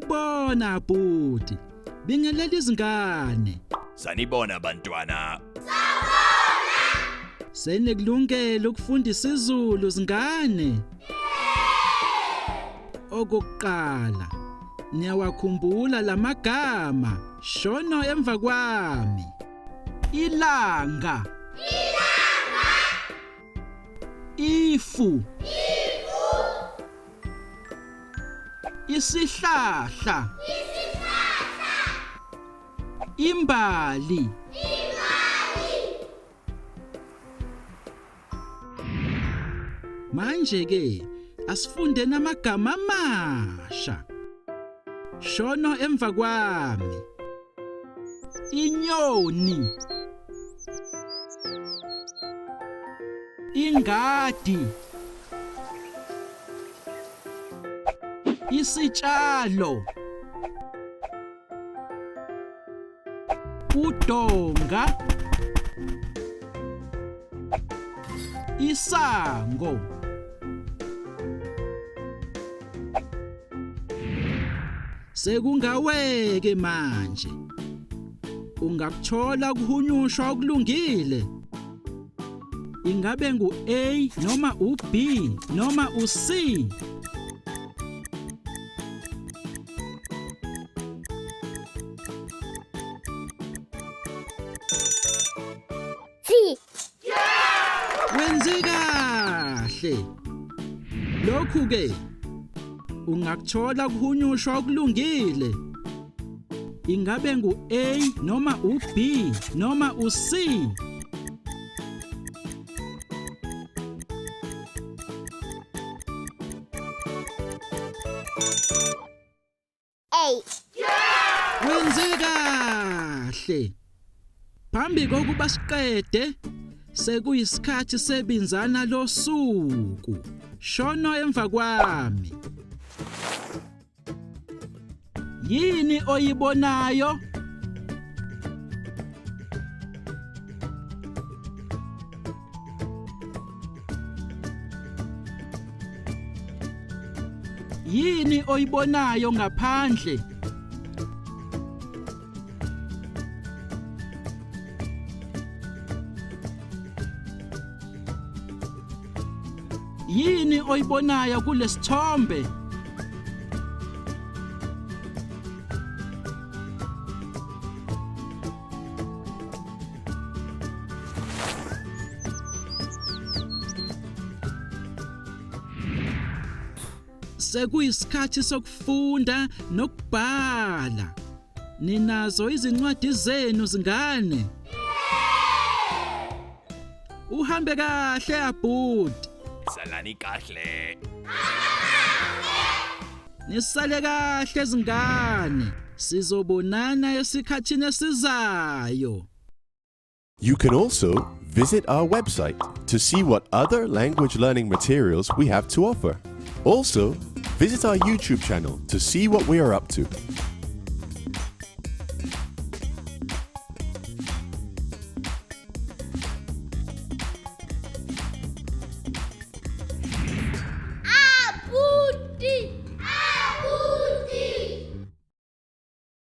Sawubona bhuti. Bingelela izingane. Sanibona bantwana. Senikulungele ukufunda isiZulu zingane? Okokuqala, niyawakhumbula lamagama. Shono emva kwami. Ilanga. Ilanga. Ifu. Ifu. Isihlahla. Isihlahla. Imbali. Imbali. Manje ke asifunde namagama amasha. Shono emva kwami. Inyoni. Ingadi. Isitshalo. Udonga. Isango. Sekungaweke manje. Ungakuthola kuhunyushwa okulungile. Ingabe ngu A noma u B noma u C? C. Wenze kahle. Lokhu ke ungakuthola kuhunyushwa okulungile. Ingabe ngu A noma u B noma u C? A. Wenze kahle. Phambi kokuba siqede sekuyisikhathi sebinzana losuku. Shono emva kwami. Yini oyibonayo? Yini oyibonayo ngaphandle? Yini oyibonayo kulesithombe? Sekuyisikhathi sokufunda nokubhala. Ninazo izincwadi zenu zingane? Uhambe kahle abhuti. Salani kahle. Nisale kahle zingane. Sizobonana esikhathini esizayo. You can also visit our website to see what other language learning materials we have to offer. Also, visit our YouTube channel to see what we are up to.